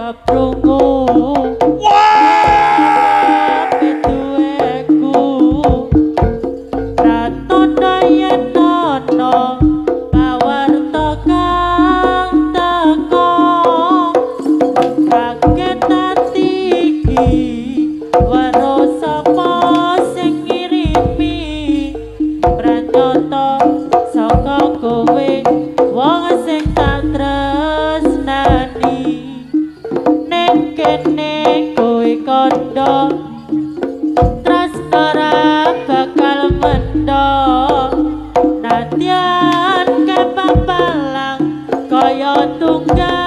Prungu petueku ratono yen ana pawarta kang teka kaget ati iki weruh sapa sing ngirimi pranyata saka kowe wong sing tak tresnani ning kene kowe kandha tresna ora bakal mendha nadyan kepapalang kaya tunggal.